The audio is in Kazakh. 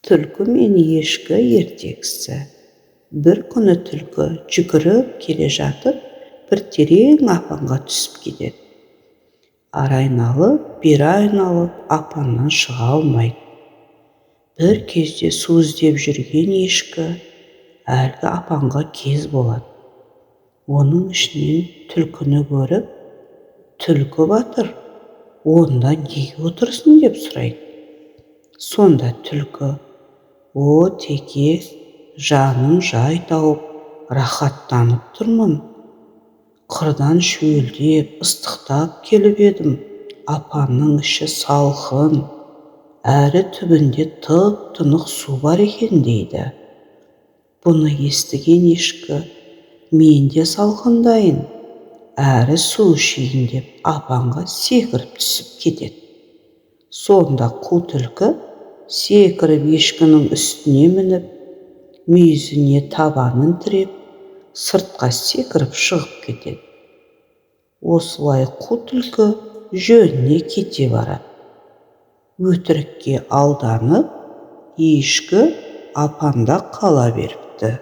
Түлкі мен ешкі ертегісі. Бір күні түлкі жүгіріп келе жатып, бір терең апанға түсіп кетеді. Ары айналып, бері айналып, апаннан шыға алмайды. Бір кезде су іздеп жүрген ешкі әлгі апанға кез болады. Оның ішінен түлкіні көріп, «Түлкі батыр, онда неге отырсың?» деп сұрайды. Сонда түлкі: «О, теке, жаным жай тауып, рахаттанып тұрмын. Қырдан шөлдеп, ыстықтап келіп едім, апанның іші салқын, әрі түбінде тып-тынық су бар екен», – дейді. Бұны естіген ешкі: «Мен де салқындайын, әрі су ішейін», – деп апанға секіріп түсіп кетеді. Сонда қу түлкі секіріп ешкінің үстіне мініп, мүйізіне табанын тіреп, сыртқа секіріп шығып кетеді. Осылай қу түлкі жөніне кете барады. Өтірікке алданып, ешкі апанда қала беріпті.